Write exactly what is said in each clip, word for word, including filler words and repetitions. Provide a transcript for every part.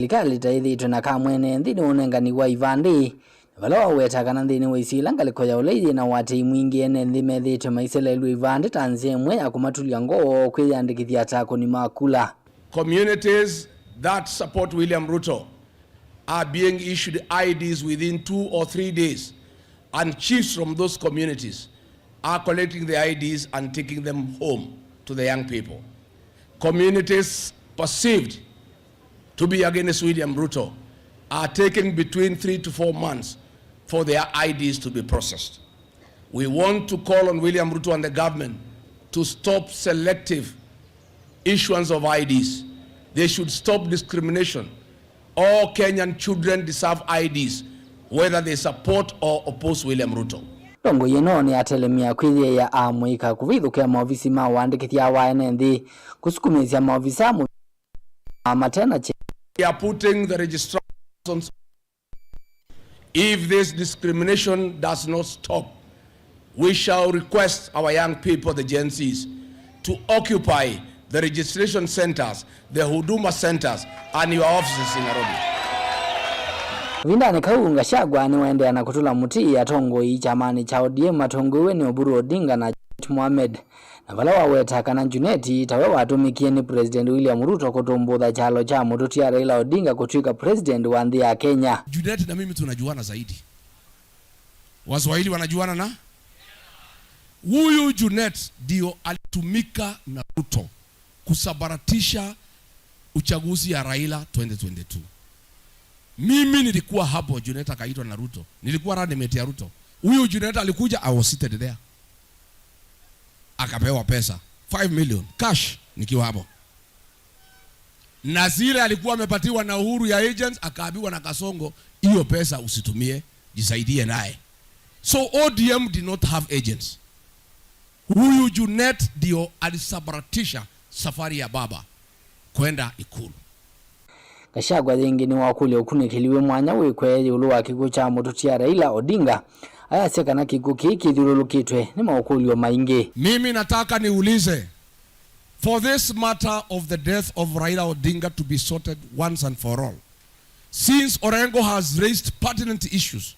Silikalĩ ta ĩthĩĩtwe na kamwene nthĩnĩ wa ũnengani wa ivandĩ, na vala waweta kana nthĩnĩ wa isio ila ngalĩko ya ũlei yĩ na ũatĩĩi mwingĩ, ene nthĩ methĩĩtwe maiseleelw'a ivandĩ ta nzĩa ĩmwe ya kũmatulya ngoo kwĩyĩandĩkĩthya ta akũni ma kula. Communities that support William Ruto are being issued I Ds within two or three days, and chiefs from those communities are collecting the I Ds and taking them home to the young people. Communities perceived to be against William Ruto are taking between three to four months for their I Ds to be processed. We want to call on William Ruto and the government to stop selective issuance of I Ds. They should stop discrimination. All Kenyan children deserve I Ds, whether they support or oppose William Ruto. Ndongoi ĩno nĩyatelemya kwĩyĩĩa amũika kũvithũkĩa maovisi ma ũandĩkĩthya wa ene nthĩ, kũsukumĩĩsya maovisa mũ-, matena kye. We are putting the registrar on. If this discrimination does not stop, we shall request our young people, the Gen Zs, to occupy the registration centers, the Huduma centers, and your offices in Nairobi. Kavindanĩ kau, Gachagua nĩwaendeea na kũtũla mũtĩ atongoi kyamanĩ kya O D M matongoew'e nĩ Oburu Odinga na Junet Mohamed, na vala waweta kana Junet tawe watũmĩkie nĩ President William Ruto kũtũmbũtha kyalo kya mũtũtia Raila Odinga kũtw'ĩka president wa nthĩ ya Kenya. Junet na mimi tunajuana zaidi. Waswahili wanajuana na huyu Junet ndio alitumika na Ruto kusambaratisha uchaguzi ya Raila twenty twenty-two. Mimi nilikuwa hapo, Junet akaitwa na Ruto. Nilikuwa running mate ya Ruto. Huyu Junet alikuja, I was seated there. Akapewa pesa five million cash nikiwa hapo. Na zile alikuwa amepatiwa na Uhuru ya agents, akaambiwa na Kasongo, "Hiyo pesa usitumie, jisaidie naye." So O D M did not have agents. Huyu Junet ndio alisambaratisha safari ya baba kwenda Ikulu. Gachagua yĩngĩ nĩwakũlya ũkunĩkĩli wĩ mwanya wĩkwe ĩũlũ wa kĩkw'ũ kya mũtũtia Raila Odinga, ayasya kana kĩkw'ũ kĩĩ kĩthyũlũlũkĩtwe nĩ maũkũlyo maingĩ. Mimi nataka niulize, for this matter of the death of Raila Odinga to be sorted once and for all, since Orengo has raised pertinent issues,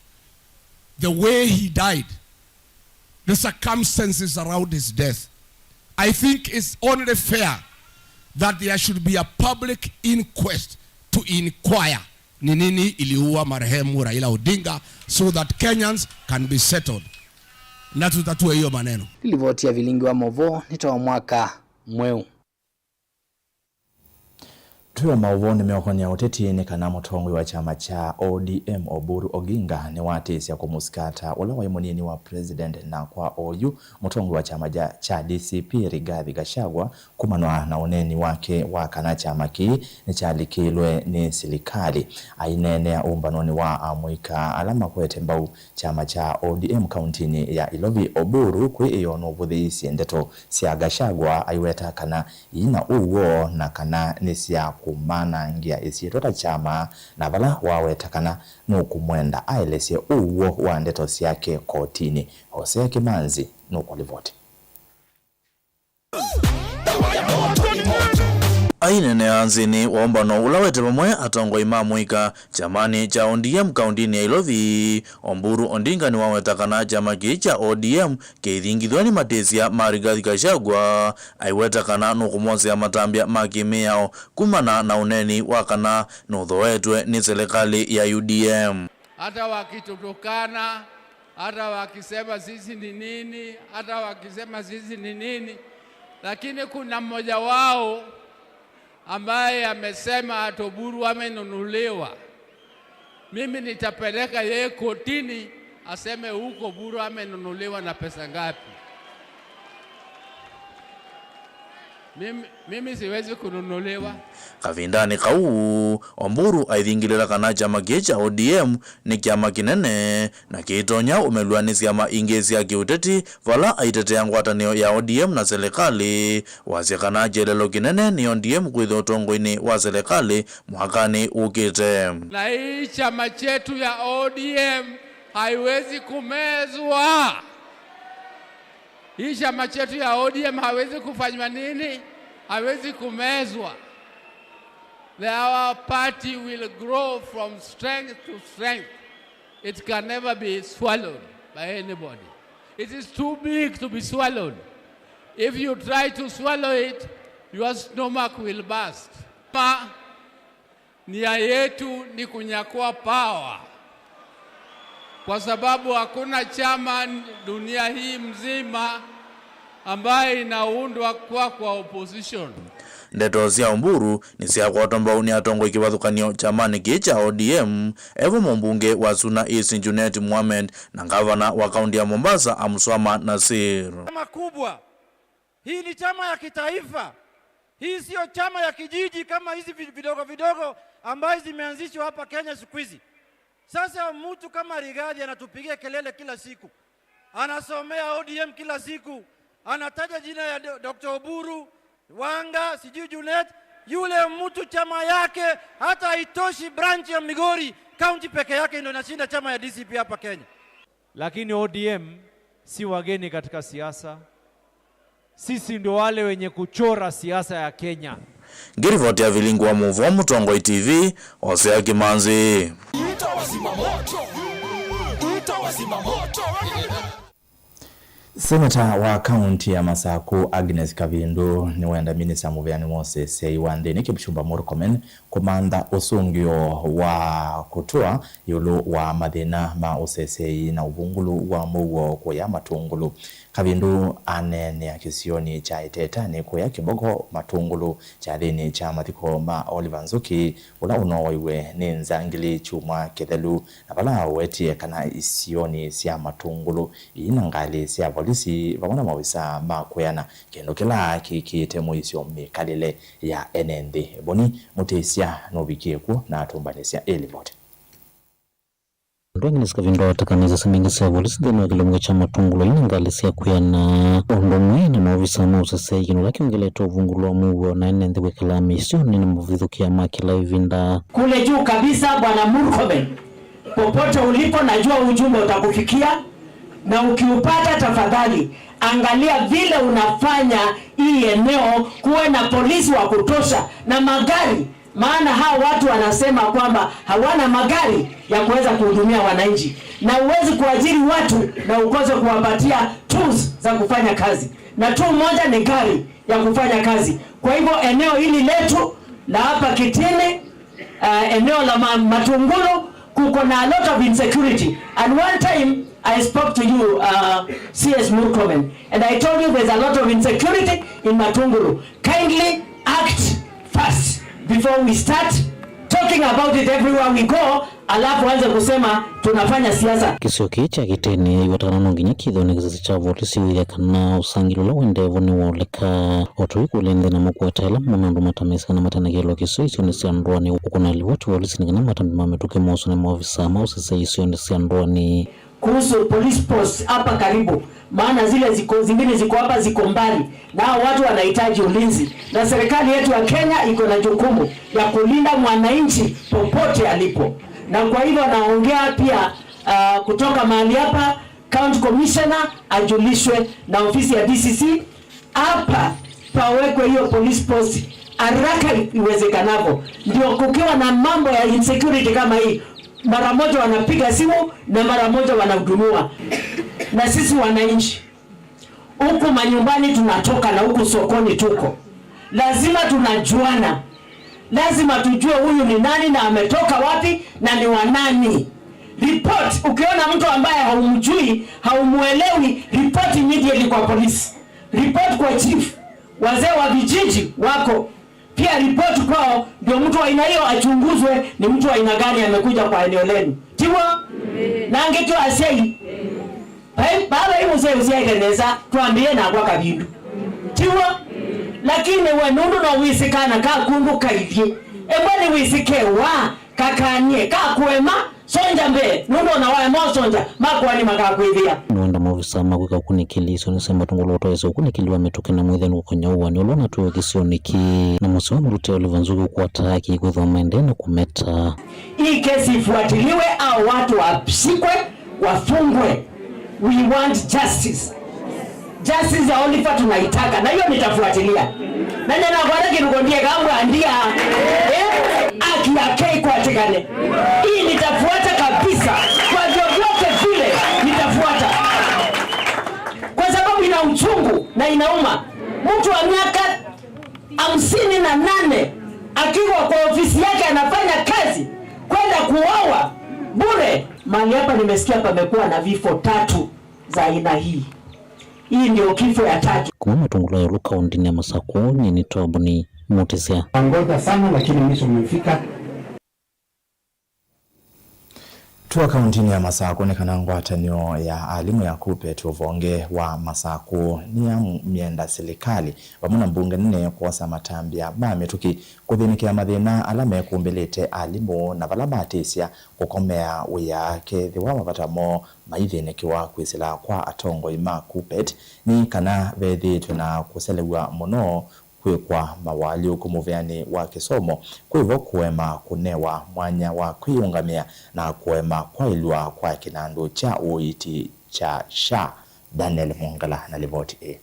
the way he died, the circumstances around his death, I think it's only fair that there should be a public inquest to inquire ni nini iliua marehemu Raila Odinga so that Kenyans can be settled. Na tutatue hiyo maneno. Nĩ livoti ya Vilingi wa Mauvoo, nĩ ta wa Mwaka Mweu. Twĩ o maũvoonĩ meũkonea ũteti, nĩ kana mũtongoi wa kyama kya O D M Oburu Oginga nĩwatĩĩsya kũmũsikata ũla waĩ mũnini wa president, na kwa oyu mũtongoi wa kyama kya, kya D C P Rigathi Gachagua kumanwa na ũneeni wake wa kana kyama kĩĩ nĩkyalikĩlwe nĩ silikalĩ. Aineenea ũmbanonĩ wa amũika ala makwete mbau kyama kya O D M kauntinĩ ya Ilovi, Oburu kwĩ ĩoo nũvũthĩĩisye ndeto sya Gachagua aiweta kana ii na ũw'o na kana nĩ sya kũmanangĩa ĩsyĩtwa ta kyama, na vala waweta kana nũkũmwenda aelesye ũw'o wa ndeto syake kotinĩ. Hosea Kĩmanzi nũkũlivoti. Aineenea nzĩnĩ wa ũmbano ũla wete vamwe atongoi ma mũika kyamanĩ kya O D M kauntinĩ ya Ilovi, Oburu Odinga nĩwaweta kana kyama kĩĩ kya O D M kĩithingithw'a nĩ matĩsya ma Rigathi Gachagua, aiweta kana nũkũmosea matambya ma kĩmĩao kumana na ũneeni wa kana nũthoetwe nĩ selekalĩ ya U D M. Hata wakitutukana, hata wakisema sisi ni nini, hata wakisema sisi ni nini, lakini kuna mmoja wao ambaye amesema ati Oburu amenunuliwa. Mimi nitapeleka yeye kotini, aseme huko Oburu amenunuliwa na pesa ngapi. Mimi, mimi siwezi kununuliwa. Kavindanĩ kau, Oburu aithingĩlĩla kana kyama kĩĩ kya O D M nĩ kyama kĩnene na kĩitonya ũmelw'a nĩ syama ingĩ sya kĩũteti, vala aitetea ngwatanĩo ya O D M na selekalĩ, wasya kana kyelelo kĩnene nĩ O D M kwĩthĩwa ũtongoinĩ wa selekalĩ mwakanĩ ũkĩte. Na hii chama chetu ya O D M haiwezi kumezwa. Hii chama chetu ya O D M haiwezi kufanywa nini? Haiwezi kumezwa. Our party will grow from strength to strength. It can never be swallowed by anybody. It is too big to be swallowed. If you try to swallow it, your stomach will burst. Ma, nia yetu ni kunyakua power, kwa sababu hakuna chama dunia hii mzima ambayo inaundwa kwa, kwa opposition. Ndeto sya Oburu nĩsyakwatwa mbau nĩ atongoi kĩvathũkany'o kyamanĩ kĩĩ kya O D M, evo mũmbunge wa Suna East Junet Mohamed na ngavana wa kaunti ya Mombasa Amswama Nasir. Chama kubwa. Hii ni chama ya kitaifa. Hii siyo chama ya kijiji kama hizi vi-, vidogo vidogo ambayo zimeanzishwa hapa Kenya siku hizi. Sasa mtu kama Rigathi anatupigia kelele kila siku. Anasomea O D M kila siku. Anataja jina ya Do-, Doctor Oburu, Wanga, sijui Junet. Yule mtu chama yake hata haitoshi branch ya Migori County peke yake ndio inashinda chama ya D C P hapa Kenya. Lakini O D M si wageni katika siasa. Sisi ndio wale wenye kuchora siasa ya Kenya. Ngĩrivoti ya Vilingi wa Mũvoo, Mũtongoi T V, Hosea Kĩmanzi. Seneta wa kaunti ya Masaku, Agnes Kavindu, nĩwenda minista mũvĩanĩ wa ũseseĩ wa nthĩnĩ, Kipchumba Murkomen, kũmantha ũsũngĩo wa kũtũa ĩũlũ wa mathĩna ma ũseseĩ na ũvungũlu wa mũuo kũya Matũngũlũ. Kavindu aneenea kĩsionĩ kya Ĩtetanĩ kũya Kĩmboko Matũngũlũ kyathĩnĩ kya mathiko ma Oliver Nzuki, ũla ũnooaiwe nĩ nzangili kyumwa kĩthelu, na vala awetie kana isionĩ sya Matũngũlũ ii na ngalĩ sya volisi vamwe na maovisaa ma kwĩana, kĩndũ kĩla kĩkĩĩte mũisyo mĩkalĩle ya ene nthĩ. Boni Mũtĩsya nũvikie kw'o na atũmbanĩsya ĩ livoti. Andũ angĩ nĩsikavinda watakana isese mbingĩ sya volisi nthĩnĩ wa kĩlungu kya Matũngũlũ ina ngalĩ sya kwĩana, ũndũ ũmwe na maovisaa ma ũseseĩ, kĩndũ kĩla kĩongelete ũvungũlu wa mũuo na ene nthĩ kwĩkalaa mĩisyonĩ na mavithũkĩa ma kĩla ĩvinda. Kule juu kabisa, Bwana Murkomen, popote ulipo, najua ujumbe utakufikia, na ukiupata, tafadhali angalia vile unafanya hii eneo kuwe na polisi wa kutosha na magari, maana hao watu wanasema kwamba hawana magari ya kuweza kuhudumia wananchi, na huwezi kuajiri watu na ukose kuwapatia tools za kufanya kazi, na tool moja ni gari ya kufanya kazi. Kwa hivyo eneo hili letu la hapa Kitini, uh, eneo la ma-, Matungulu, kuko na a lot of insecurity. And one time I spoke to you, uh, C S Murkomen, and I told you there's a lot of insecurity in Matungulu. Kindly act fast before we start talking about it everywhere we go, alafu anze kusema tunafanya siasa. Kĩsio kĩĩ kya Kitini yaiwetana no nginya kĩthĩwe nĩ kĩsese kya volisi ũĩthya kana ũsangĩli ũla ũendee vo nĩwoleka. O tũikũlya nthĩ na mũkwata ĩla mona andũ matamesĩ kana matanakĩlwa kĩsio isionĩ sya ndũanĩ, ũkũna livoti volisi nĩ kana matambi ma mĩtũkĩ moswe nĩ maovisaa ma ũseseĩ isionĩ sya ndũanĩ. Kuhusu police post hapa karibu, maana zile ziko, zingine ziko hapa, ziko mbali, na hao watu wanahitaji ulinzi, na serikali yetu ya Kenya iko na jukumu ya kulinda mwananchi popote alipo, na kwa hivyo naongea pia, ah, kutoka mahali hapa, County Commissioner ajulishwe na ofisi ya D C C, hapa pawekwe hiyo police post haraka iwezekanavyo, ndio kukiwa na mambo ya insecurity kama hii, mara moja wanapiga simu na mara moja wanahudumiwa. Na sisi wananchi, huku manyumbani tunatoka na huku sokoni tuko, lazima tunajuana, lazima tujue huyu ni nani na ametoka wapi na ni wa nani. Report, ukiona mtu ambaye haumjui, haumuelewi, report immediately kwa polisi. Report kwa chief, wazee wa vijiji wako pia, report kwao, ndio mtu wa aina hiyo achunguzwe, ni mtu wa aina gani amekuja kwa eneo lenu. Tiwa? Na angĩ tyo asyai. Bai-, baba ĩ mũsyai ũsyaĩte nesa, twambĩe nakwa Kavindu. Tiwa? Lakini we nũndũ no wĩsĩ kana ka kũndũ kailyĩ. Embwa nĩ wĩsĩ kewa, kakanie, ka kũema, sonja mbee, nũndũ ona waema ũsonja, makoani makakwĩthĩa. Nĩwenda maovisaa ma kwĩka ũkunĩkĩli isionĩ sya Matũngũlũ ũtoese ũkunĩkĩli wa mĩtũkĩ na mwĩthĩanĩ kũkonya ũwani ũla ũnatwĩwe kĩsionĩ kĩĩ. Na mũseo mũlute Oliver Nzuki ũkwata haki kwĩthwa maendee na kũmeta. Hii kesi ifuatiliwe, hao watu washikwe, wafungwe. We want justice. Justice ya Oliver tunaitaka, na hiyo nitafuatilia. Na nena kwa hata kinuko ndiye kambwa ndia. Eh? Haki yake ikwatĩkane. Hii nitafuata kabisa. Kwa vyovyote vile nitafuata. Kwa sababu ina uchungu na inauma. Mtu wa miaka hamsini na nane akiwa kwa ofisi yake anafanya kazi, kwenda kuuawa bure. Mahali hapa nimesikia pamekuwa na vifo tatu za aina hii. Hii ndio kifo ya tatu. Kuma Matungulu ya Ĩũlũ kaũntĩnĩ ya Masakũ, nyie nĩ Tobuni Mutisya. Nangoja sana, lakini mwisho umefika. Twa kaũntĩnĩ ya Masakũ nĩ kana ngwatanĩo ya alimũ ya KUPPET ũvonge wa Masakũ nĩyamyenda silikalĩ vamwe na mbunge nene kwosa matambya ma mĩtũkĩ kũthĩnĩkĩa mathĩna ala mekũmbĩlĩte alimũ na vala matĩsya kũkomea wĩa kethĩwa mavata moo maithĩnĩkĩwa kwĩsĩla kwa atongoi ma KUPPET nĩ kana vethĩĩtwe na kũselew'a mũno kwĩkwa mawalyũku mũveanĩ wa kĩsomo, kwĩvo kũema kũnewa mwanya wa kwĩyũngamĩa na kũema kwaĩlw'a kwa kĩnandũ kya ũiiti kya SHA. Daniel Mwongela na livoti ĩĩ.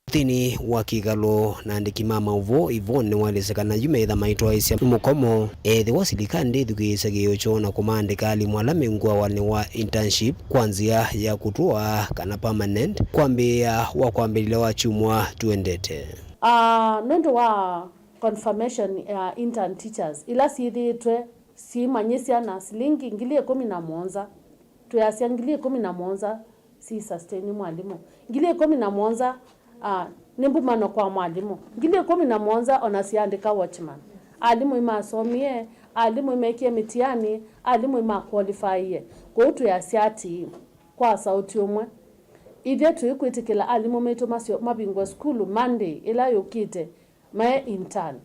Nthĩnĩ wa kĩkalo na andĩki ma maũvoo, Yvonne nĩwaelesya kana yu meĩtha maitwaĩĩsya mũkomo ethĩwa silikalĩ ndĩthukĩĩsya kĩĩo kyoo na kũmaandĩka alimũ ala meunguawanĩ wa internship kwa nzĩa ya kũtũa kana permanent kwambĩĩa wa kwambĩlĩlya wa kyumwa tũendete. Ah, nũndũ wa confirmation ya intern teachers ila syĩthĩĩtwe syĩmanyĩsya na silingi ngili ĩkũmi na mũonza, twĩasya ngili ĩkũmi na mũonza si sustain mwalimũ. Ngili ĩkũmi na mũonza, ah, nĩ mbumano kwa mwalimũ. Ngili ĩkũmi na mũonza ona siandĩka watchman. Alimũ imasomie, alimũ imekie mĩtiani, alimũ imaqualifyie. Kwoou twĩasya atĩĩ, kwa sauti ũmwe, ithyĩ tũikwĩtĩkĩla alimũ maitũ masyo mavingũe sukulu Monday ĩla yũkĩte, mae intern.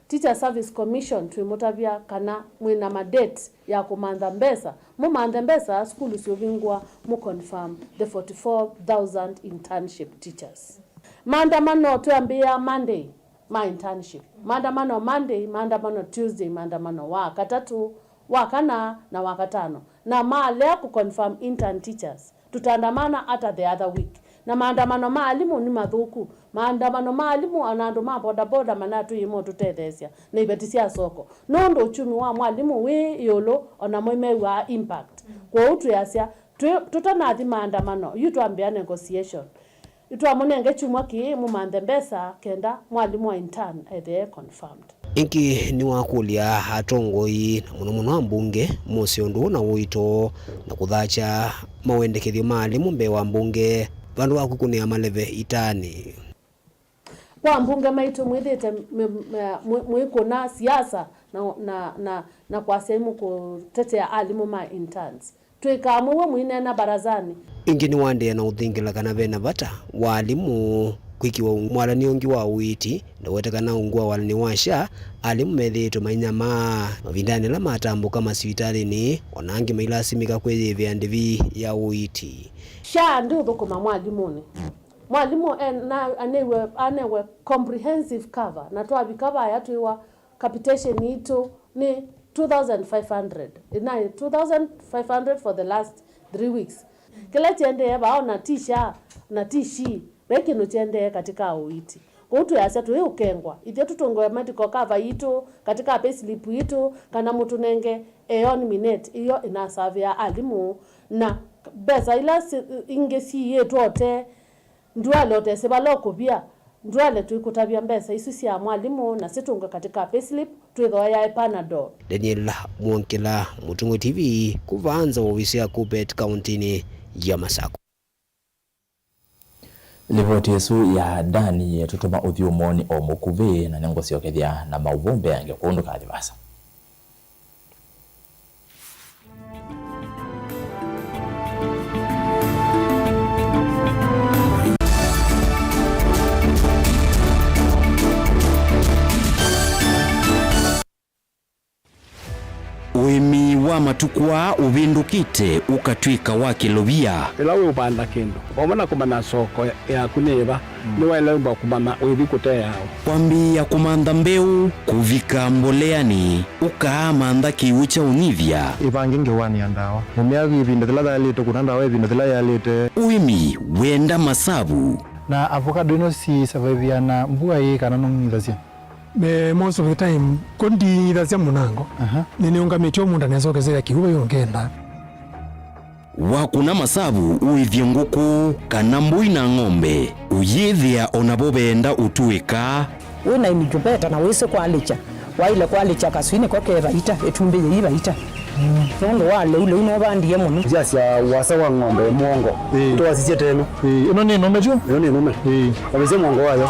Teacher Service Commission twĩmũtavya kana mwĩ na madate ya kũmantha mbesa, mũmanthe mbesa sukulu syũvingũa, mũ confirm the forty-four thousand internship teachers. Maandamano twĩambĩĩa Monday ma internship. Maandamano Monday, maandamano Tuesday, maandamano wa katatũ, wa kana na wa katano. Na maalea kũ confirm intern teachers, tutaandamana hata the other week. Na maandamano ma alimũ nĩ mathũku. Maandamano ma alimũ, ona andũ ma bodaboda manatwĩie motũtetheesya na iveti sya soko, nũndũ uchumi wa mwalimũ wĩ ĩũlũ, onamo mew'aa impact. Kwoou twĩasya, twĩ, tũtanathi maandamano, yu twambĩa negotiation. Nĩtwamũnenge kyumwa kĩĩ mũmanthe mbesa kenda mwalimũ wa intern ethĩe confirmed. Ĩngĩ nĩwakũlya atongoi, na mũno mũno ambunge, mose ũndũ ũũ na ũito na kũthakya mawendekethyo ma alimũ mbee wa mbunge vandũ wa kwĩkũnĩa maleve itaanĩ. Kwa ambunge maitũ mwĩthĩte mĩ-, mĩ-, mwĩ-, mwĩkũna siasa na, na, na, na kwasya imũkũtetea alimũ ma interns. Twĩkaa mũuo mũineena mbarazanĩ. Ĩngĩ nĩwaendeea na ũthingĩla kana ve na vata wa alimũ kwĩkĩwa mwalany'o ũngĩ wa ũiiti, na ũweta kana ungu wa walany'o wa SHA, alimũ methĩĩtwe mainyamaa mavindanĩ ala matambũka masivitalĩnĩ, o na angĩ mailasimĩka kwĩyĩvĩa ndĩvi ya ũiiti. SHA ndĩũthũkũma mwalimũnĩ. Mwalimũ e-, na-, aneiwe, anewe comprehensive cover, na twavika vaya twĩwa capitation yitũ nĩ two thousand five hundred. Ĩnaĩ two thousand five hundred for the last three weeks. Kĩla kĩendee vaa ona ti SHA na ti SHI, ve kĩndũ kĩendee katika ũiiti. Kwoou twĩasya tũiũkengwa. Ithyĩ tũtũngwe medical cover yitũ katika payslip yitũ, kana mũtũnenge eon minet, iyo ĩnasavĩa alimũ, na mbesa ila si-, ingĩ siĩtwe ũtee. Ndwale ũtesĩ vala ũkũvia, ndwale tũikũtavya mbesa isu sya mwalimũ na sitũngwe katika payslip, twĩthooyae Panadol. Daniel Mwongela, Mũtũng'ũ T V, kũvanza ovisi ya KUPPET kaũntĩnĩ ya Masakũ. Livoti ĩsu ya Dan yĩtũtũma ũthyũmũonĩ o mũkuvĩ, na nĩngũsyokethya na maũvoo mbeange kũndũ kathi vasa. Ũĩmi Kwa matukũ aa ũvĩndũkĩte ũkatw'ĩka wa kĩlovia. Ĩla wĩũvanda kĩndũ, vamwe na kũmanya soko yaku nĩ ĩva, nĩwaĩle ũmba kũmanya wĩthi kũteawa. Kwambĩĩa kũmantha mbeũ, kũvika mboleanĩ, ũkaamantha kĩw'ũ kya ũnyivya. Ĩvange ngewanĩa ndawa. Mũmĩa ĩvinda yĩla yaĩlĩte, kũna ndawa ĩvinda yĩla yaĩlĩte. Ũĩmi wenda masavu. Na avocado ĩno si survive na mbua ĩĩ kana nũng'ithasya? Me, most of the time, ko nding'ithasya mũnango. Aha. Nĩnĩũngamĩtye mũũnda nesa ũkesethĩa kĩw'ũ vai ũngenda. Wakũna masavu ũĩthye ngũkũ kana mbũi na ng'ombe, ũyĩthĩa o navo veenda ũtũĩka. Wĩ na incubator na wĩsĩ kwalĩkya, waĩle kwalĩkya kaswinĩ ko ke vaita, ĩtumbĩ yĩi vaita. Nũndũ wa lĩu, lĩu nũvandie mũno. Ndyasya wasa wa ng'ombe mũongo. Ĩĩ. Tũwasisye teno. Ĩĩ, ĩno nĩ nũme tu? Ĩno nĩ nũme. Ĩĩ. Wavĩsya mũongo wayo,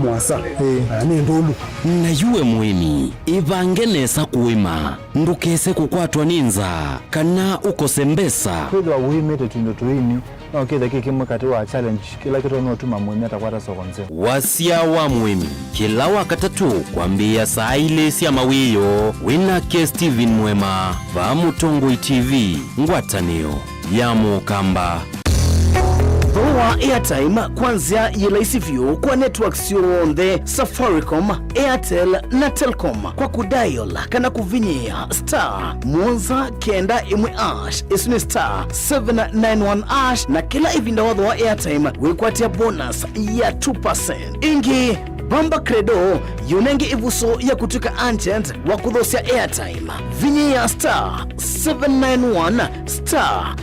mũasa. Ĩĩ. Na nĩ ndũlu. Na yu we mũĩmi, ĩvange nesa kũĩma, ndũkese kũkwatwa nĩ nzaa, kana ũkose mbesa. Kwĩthĩwa wĩmĩte tũindo tũini, no kĩthe kĩ kĩmwe katĩ wa challenge kĩla kĩtonya ũtuma mũĩmi atakwata soko nzeo. Wasya wa mũĩmi, kĩla Wakatatũ kwambĩĩa saa ilĩ sya mawĩoo, wĩ nake Steven Mwema, vaa Mũtongoi T V, ngwatanĩo ya Mũkamba. Thooa airtime kwa nzĩa yĩ laisi vyũ kwa networks syonthe, Safaricom, Airtel na Telcom, kwa kũdial kana kũvinyĩĩa star mũonza kenda ĩmwe hash, ĩsu nĩ star seven nine one hash, na kĩla ĩvinda wathooa airtime wĩkwatĩa bonus ya two percent. Ĩngĩ, Bamba Credo yũnenge ĩvuso ya kũtw'ĩka agent wa kũthoosya airtime. Vinyĩĩa star seven nine one star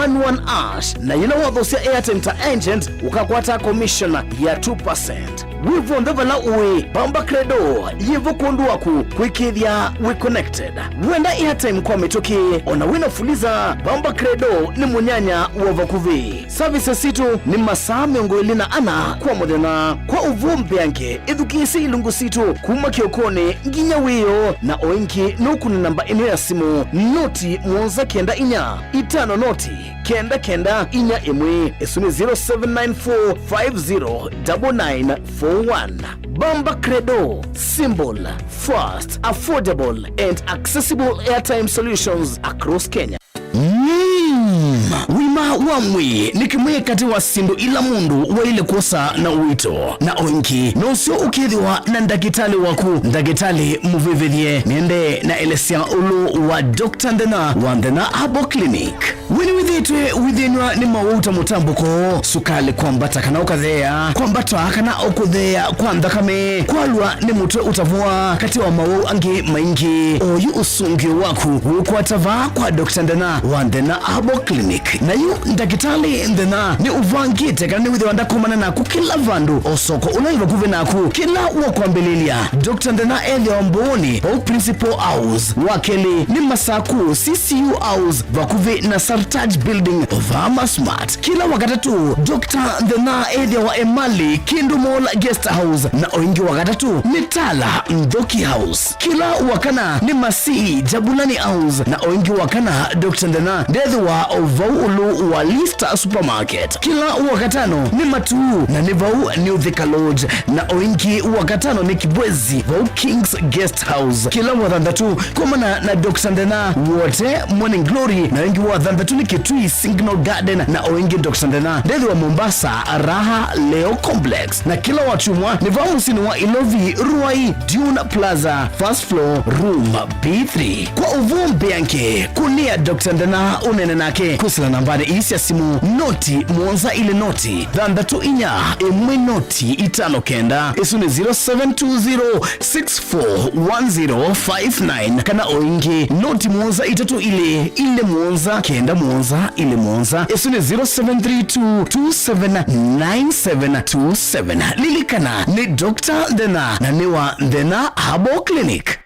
one one hash, na yĩla wathoosya airtime ta agent, ũkakwata commission ya two percent. Wĩ vonthe vala ũĩ, Bamba Credo yĩvo kwondũ waku kwĩkĩĩthya wĩ connected. Wenda airtime kwa mĩtũkĩ, ona wĩna fuliza, Bamba Credo nĩ mũnyanya wa vakuvĩ. Services sitũ nĩ masaa mĩongo ĩlĩ na ana kwa mũthenya. Kwa ũvoo mbeange, ĩthukĩĩsye ilungu sitũ kuma kĩokonĩ nginya wĩoo, na o ĩngĩ nũkũne namba ĩno ya simũ, noti mũonza kenda inya itano noti kenda kenda inya ĩmwe, ĩsu nĩ zero seven nine four five zero double nine four one. Bamba Credo, simple, fast, affordable and accessible airtime solutions across Kenya. Mm. Ũima wa mwĩĩ nĩ kĩmwe katĩ wa syĩndũ ila mũndũ waĩle kwosa na ũito, na o ĩngĩ nũseo ũkethĩwa na ndakĩtalĩ waku, ndakĩtalĩ mũvĩvĩthye. Nĩende na elesya ũlũ wa Doctor Nthena wa Nthena Herbal Clinic. We nĩwĩthĩĩtwe wĩthĩnw'a nĩ mawau ta mũtambũko, sukalĩ kwambata kana ũkatheea, kwambata kana ũkũtheea kwa nthakame, kwalwa nĩ mũtwe ũtavũa, katĩ wa mawau angĩ maingĩ? Oyu ũsũngĩo waku ũkwata vaa kwa Doctor Nthena wa Nthena Herbal Clinic. Na yu ndakĩtalĩ Nthena nĩ ũvangĩte kana nĩwĩthĩwa ndakomana naku kĩla vandũ, o soko ũla wĩ vakuvĩ naku. Kĩla wa kwambĩlĩlya, Doctor Nthena ethĩawa Mbooni, vau Principal House. Wa kelĩ nĩ Masaku, C C U House, vakuvĩ na Sartaj Building, vaa Masmart. Kĩla wa katatũ, Doctor Nthena ethĩawa Emali, Kindu Mall Guest House, na o ĩngĩ wa katatũ nĩ Tala, Nthoki House. Kĩla wa kana nĩ Masii, Jabulani House, na o ĩngĩ wa kana, Doctor Nthena ndethĩwa o vau ũlũ wa Lista Supermarket. Kĩla wa katano nĩ Matuu, na nĩ vau New Thika Lodge, na o ĩngĩ wa katano nĩ Kibwezi, vau King's Guest House. Kĩla wa thanthatũ, komana na Doctor Nthena Wote Morning Glory, na o ĩngĩ wa thanthatũ nĩ Kitui Signal Garden, na o ĩngĩ Doctor Nthena ndethĩwa Mombasa, Raha Leo Complex. Na kĩla wa kyumwa nĩ vaa mũsyĩnĩ wa Ilovi, Ruai, Dune Plaza, first floor, room B three. Kwa ũvoo mbeange, kũnĩa Doctor Nthena ũneene nake kwĩsĩla nambanĩ ii sya simũ, noti mũonza ilĩ noti thanthatũ inya ĩmwe noti itano kenda, ĩsu nĩ zero seven two zero six four one zero five nine, kana o ĩngĩ, noti mũonza itatũ ilĩ ilĩ mũonza kenda mũonza ilĩ mũonza, ĩsu nĩ zero seven three two two seven nine seven two seven. Lilikana, nĩ Doctor Nthena, na nĩ wa Nthena Herbal Clinic.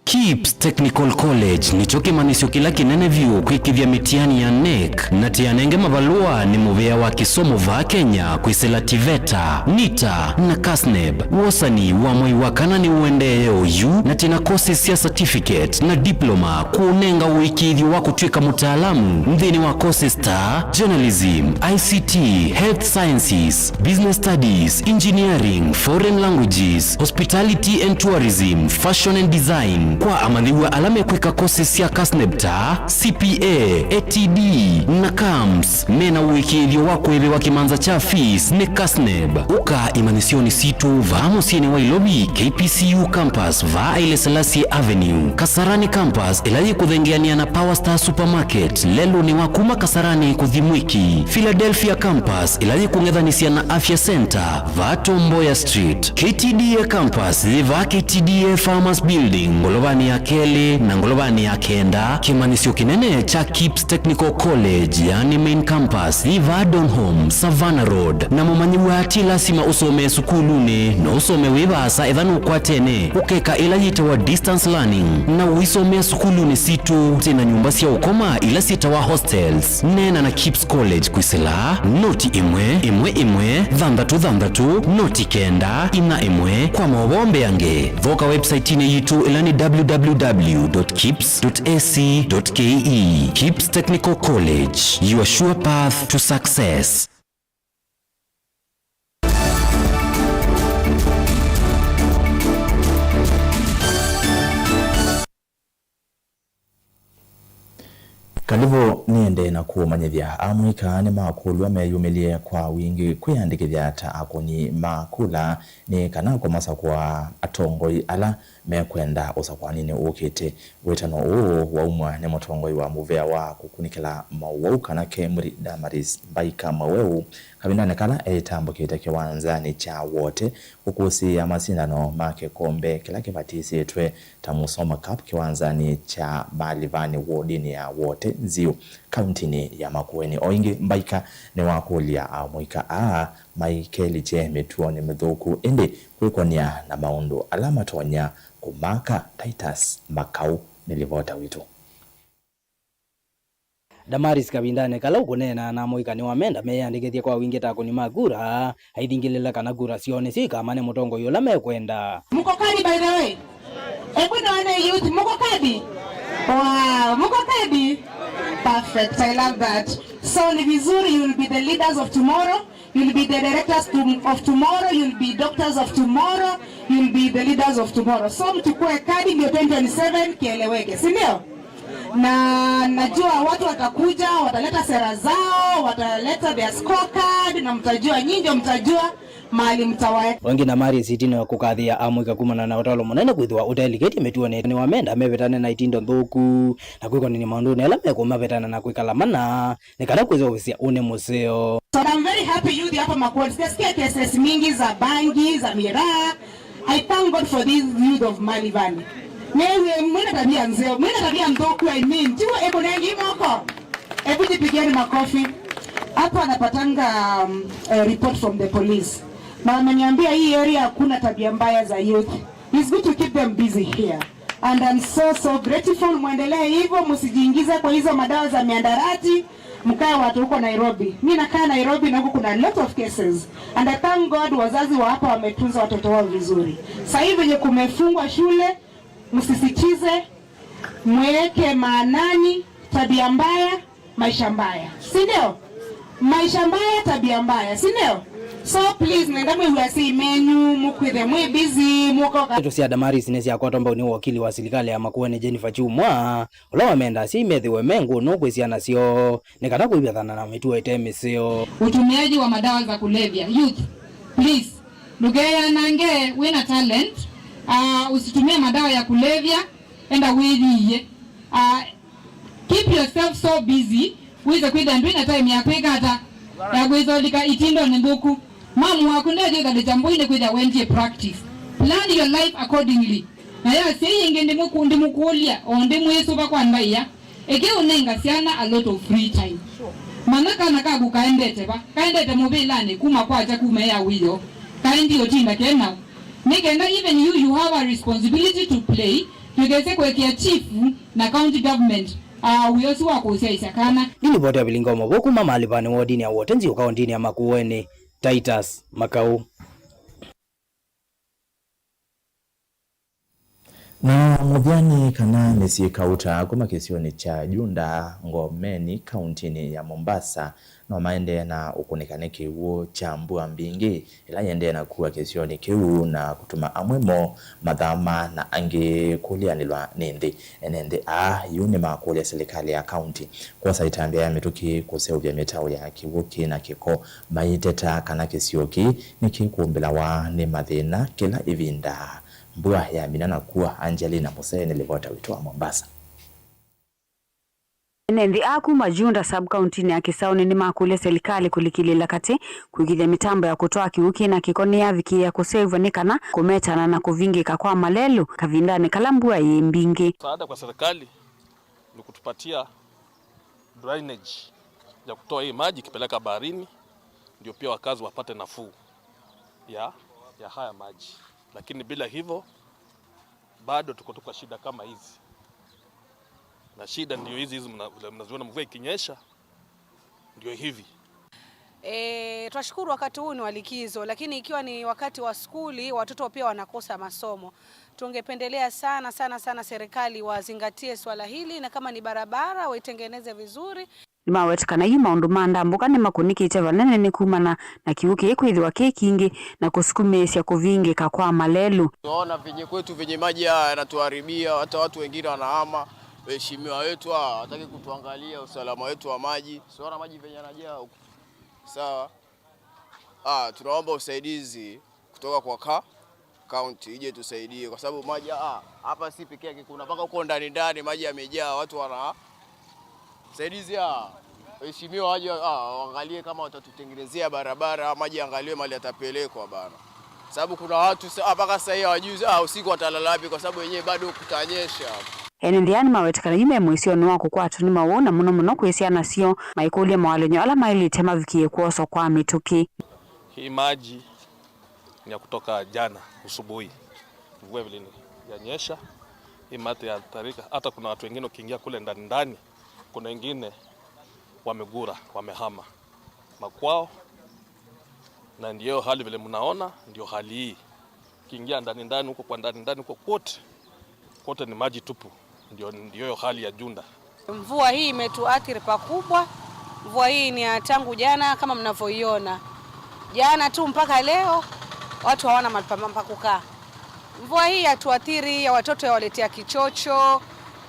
KIPS Technical College nĩkyo kĩmanyĩsyo kĩla kĩnene vyũ kwĩkĩthya mĩtiani ya NEC, na tĩanenge mavalũa nĩ mũvĩa wa kĩsomo vaa Kenya kwĩsĩla TVETA, NITA, na KASNEB. Wosani wa mwei wa kana nĩũendee oyu, na twĩna courses sya certificate na diploma kũũnenga ũĩkĩĩthyo wa kũtw'ĩka mũtaalamu nthĩnĩ wa courses ta journalism, I C T, health sciences, business studies, engineering, foreign languages, hospitality and tourism, fashion and design, Kwa amanyĩw'a ala mekwĩka courses sya KASNEB ta C P A, A T D, na camps, mena ũĩkĩĩthyo wa kũĩvĩwa kĩmanza kya fees nĩ KASNEB. Ũka imanyĩsyonĩ sitũ vaa mũsyĩnĩ wa Ilovi, K P C U campus, vaa Haile Selassie Avenue, Kasarani campus, ĩla yĩkũthengeanĩa na Power Star Supermarket, lelũnĩ wa kuma Kasarani kũthi Mwiki, Philadelphia campus, ĩla yĩkũng'ethanĩsya na Afya Center, vaa Tom Mboya Street. K T D A campus yĩ vaa K T D A Farmers Building, ngolovanĩ ya kelĩ na ngolovanĩ ya kenda. Kĩmanyĩsyo kĩnene kya KIPS Technical College, yani main campus, yĩ vaa Donholm, Savannah Road. Na mũmanyĩw'a ti lasima ũsomee sukulunĩ, no ũsome wĩ vaasa ethĩwa nũkwatene ũkeka ĩla yĩtawa distance learning, na ũisomea sukulunĩ sitũ. Twĩ na nyũmba sya ũkoma ila syĩtawa hostels. Neena na KIPS College kwĩsĩla noti ĩmwe ĩmwe ĩmwe thanthatũ thanthatũ noti kenda inya ĩmwe. Kwa maũvoo mbeange, voka website-inĩ yitũ ĩla nĩ W W W dot kips dot A C dot K E. KIPS Technical College, your sure path to success. Kalĩvo nĩendee na kũmanyĩthya amũika nĩmakũlw'a meyumĩlye kwa wingĩ kwĩyandĩkĩthya ta akũni ma kula nĩ kana kũmasakũa atongoi ala mekwenda ũsakũaninĩ ũkĩte. Wĩtano ũũ waumw'a nĩ mũtongoi wa mũvĩa wa kũkunĩkĩla maũwau kana Kemri Damaris Mbaika Maweu kavindanĩ kala etambũkĩte kĩwanzanĩ kya Wote kũkũsĩĩa masindano ma kĩkombe kĩla kĩvatĩsĩtwe ta Musoma Cup kĩwanzanĩ kya Malivani wodinĩ ya Wote Nziu, kauntinĩ ya Makueni. O ĩngĩ, Mbaika nĩwakũlya amũika aa maikelikye mĩtuonĩ mĩthũku, ĩndĩ kwĩkony'a na maũndũ ala matonya kũmaka. Titus Makau nĩ livota witũ. Damaris kavindanĩ kala ũkũneena na amũika nĩwamenda meyĩandĩkĩthye kwa wingĩ ta akũni ma kura, aithingĩlĩla kana kura syoo nĩsyo ikamane mũtongoi ũla mekwenda. Mko kadi, by the way? Hebu nione youth, mko kadi? Wow, mko kadi? Perfect, I love that. So ni vizuri, you will be the leaders of tomorrow. You'll be the directors to, of tomorrow, you'll be doctors of tomorrow, you'll be the leaders of tomorrow. So mchukue kadi ndio twenty twenty-seven kieleweke, si ndio? Na najua watu watakuja, wataleta sera zao, wataleta their scorecard, na mtajua, nyinyi ndio mtajua mahali mtawaeka. Wengĩ na marĩ sitinĩ wa kũkathĩa amũika kumana na ũtalo mũnene kwĩthĩwa ũtelikĩtye mĩtuonĩ nĩwamenda mevĩtane na itindo nthũku na kwĩkonania maũndũnĩ ala mekũmavĩtana na kwĩkala mana nĩ kana kwĩseũvĩsya ũnĩ mũseo. So I'm very happy youth hapa Makueni. Sijasikia cases mingi za bangi, za miraa. I thank God for this youth of Malivani. Newe mwina tabia nzeo, mwina tabia nthũku, I mean. Tiwo, hebu nengi moko. Hebu jipigieni makofi. Hapa anapatanga um, a report from the police. Na wameniambia hii area hakuna tabia mbaya za youth. It's good to keep them busy here. And I'm so, so grateful. Mwendelee hivyo, msijiingize kwa hizo madawa za miandarati, mkae watu huko Nairobi. Mi nakaa Nairobi na huko kuna a lot of cases. And I thank God wazazi wa hapa wametunza watoto wao vizuri. Sasa hivi venye kumefungwa shule, msisitize, mweke maanani tabia mbaya, maisha mbaya, si ndio? Maisha mbaya, tabia mbaya, si ndio? So please, nenda mwĩw'a si menyu, mũkwĩthe mwĩ busy, mũkoka. Ndeto sya Damaris nĩsyakwatwa mbau nĩ wakili wa silikalĩ ya Makueni Jennifer Kyumwa, ũla wamenda asyai methĩwe me ngũnũ kwĩ syana syoo nĩ kana kũivathana na mĩtuo ĩte mĩseo. Utumiaji wa madawa za kulevya. Youth, please, ndũkeanange wĩna talent, uh, usitumie madawa ya kulevya, enda wĩyĩie. Uh, Keep yourself so busy, wĩse kwĩthĩa ndwĩ na time ya kwĩka ata, ya kwĩsolika itindonĩ nthũku. Mamu waku ndethĩũthalĩkya mbũi nĩkwĩthĩa wendie practice. Plan your life accordingly. Na ya syai ĩngĩ ndĩmũkũ-, ndĩmũkũlya, o ndĩmwĩsũva kwa ndaĩa, ĩkĩ ũnenga syana a lot of free time. Manya kana kaku kaendete va, kaendete mũvĩlanĩ kuma kwakya kuma ea wĩoo, kaendie ũtinda kenao. Nĩ kenda even you, you have a responsibility to play, ndũkese kũekea chief na county government, ah, wĩa ũsu wa kũsyaĩĩsya kana. Nĩ livoti ya Vilinga Ũmwe Vau kuma Malivani wodinĩ ya Wote Nziu kaũntĩnĩ ya Makueni, Titus Makau. Na mũthya nĩ kana mĩsyĩ kauta kuma kĩsionĩ kya Junda Ngomeni, kauntinĩ ya Mombasa, no maendee na ũkũnĩka nĩ kĩw'ũ kya mbua mbingĩ ĩla yendee na kua kĩsionĩ kĩu na kũtuma amwe moo mathama na angĩ kũlĩanĩlwa nĩ nthĩ. Ene nthĩ aa yu nĩmakũlya silikalĩ ya kaunti kwosa ĩtambya ya mĩtũkĩ kũseũvya mĩtaũ ya kĩw'ũ kĩ na kĩko, maiteta kana kĩsio kĩĩ nĩkĩkũmbĩlawa nĩ mathĩna kĩla ĩvinda mbua yamina na kua. Angelina Musee nĩ livota witũ wa Mombasa. Ene nthĩ aa kuma Junda sub-kauntinĩ ya Kisauni nĩmakũlya selikalĩ kũlikĩlĩĩla katĩ, kũĩkĩĩthya mĩtambo ya kũtwaa kĩw'ũ kĩ na kĩko nĩyavikĩĩa kũseũvw'a nĩ kana kũmetana na kũvingĩka kwa malelũ kavindanĩ kala mbua yĩ mbingĩ. Msaada kwa serikali ni kutupatia drainage ya kutoa hii maji ikipeleka baharini, ndio pia wakazi wapate nafuu ya, ya haya maji, lakini bila hivyo bado tuko tu kwa shida kama hizi, na shida ndio hizi hizi mna-, vile mnaziona, mvua ikinyesha ndio hivi. E, twashukuru wakati huu ni wa likizo, lakini ikiwa ni wakati wa skuli, watoto pia wanakosa masomo. Tungependelea sana, sana, sana serikali wazingatie swala hili, na kama ni barabara, waitengeneze vizuri. Nĩmaweta kana yu maũndũ ma ndambũka nĩmakũnĩkĩte vanene nĩ kumana na kĩw'ũ kĩĩ kwĩthĩwa kĩ kingĩ na kũsukumĩĩsya kũvingĩka kwa malelũ. Tunaona venye kwetu venye maji haya yanatuharibia, hata watu wengine wanahama. Waheshimiwa wetu hawa hawataki kutuangalia usalama wetu wa maji. Tunaona maji venye yanajaa huku. Sawa. Ah, tunaomba usaidizi kutoka kwa ka-, county ije tusaidie, kwa sababu maji, ah, hapa si peke yake, kuna mpaka huko ndani ndani maji yamejaa, watu wana saidizi, ah, waheshimiwa waje, ah, waangalie kama watatutengenezea barabara, maji yaangaliwe mahali yatapelekwa bana, sababu kuna watu sa-, ah, mpaka sasa hivi hawajui, ah, usiku watalala wapi, kwa sababu wenyewe bado kutanyesha. Ene nthĩ aa nĩmaweta kana yu me mũisyonĩ wa kũkwatwa nĩ mawau, na mũno mũno kwĩ syana syoo, maikũlya mawalany'o ala maĩlĩte mavikĩe kwoswa kwa mĩtũkĩ. Hii maji ni ya kutoka jana usubuhi, mvua vile yanyesha, hii maji ya tarika, hata kuna watu wengine ukiingia kule ndani ndani, kuna wengine wamegura, wamehama makwao, na ndio hali vile mnaona, ndio hali hii. Ukiingia ndani ndani huko, kwa ndani ndani huko kwote, kwote ni maji tupu. Ndio, ndio hiyo hali ya Junda. Mvua hii imetuathiri pakubwa. Mvua hii ni ya tangu jana, kama mnavyoiona. Jana tu mpaka leo, watu hawana mahali pa, pa kukaa. Mvua hii yatuathiri, ya watoto yawaletea kichocho,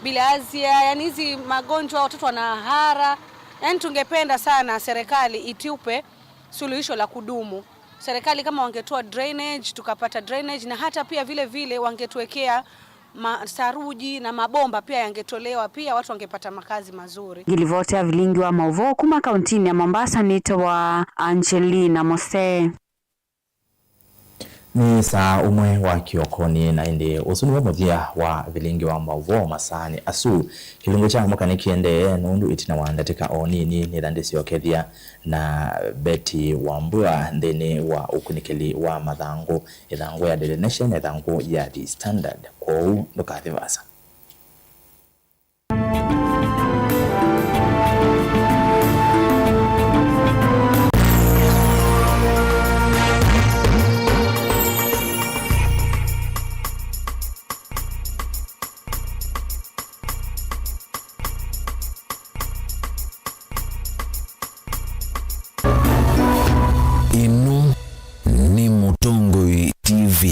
bilharzia, yani hizi magonjwa, watoto wanahara. Yani tungependa sana serikali itupe suluhisho la kudumu. Serikali kama wangetoa drainage, tukapata drainage, na hata pia vile vile wangetuwekea ma-, saruji na mabomba pia yangetolewa, pia watu wangepata makazi mazuri. Ngilivoti ya vilingi wa mauvoo kuma kauntinĩ ya Mombasa nĩtawa Angelina Mose. Nĩ saa ũmwe wa kĩokonĩ, na ĩndĩ ũsu nĩw'o mũthya wa vilingi wa mauvoo masaanĩ asu. Kĩlungu kya mũka nĩkĩendee, nũndũ ĩtina wa ndatĩka o nini nĩtha ndĩsyokethya na Betty Wambua nthĩnĩ wa ũkunĩkĩli wa mathangũ, ĩthangũ ya Daily Nation na ĩthangũ ya The Standard. Kwoou ndũkathi vaasa. Ĩno nĩ Mũtongoi T V.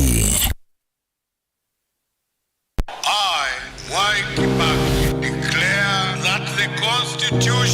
I, Mwai Kibaki, declare that the Constitution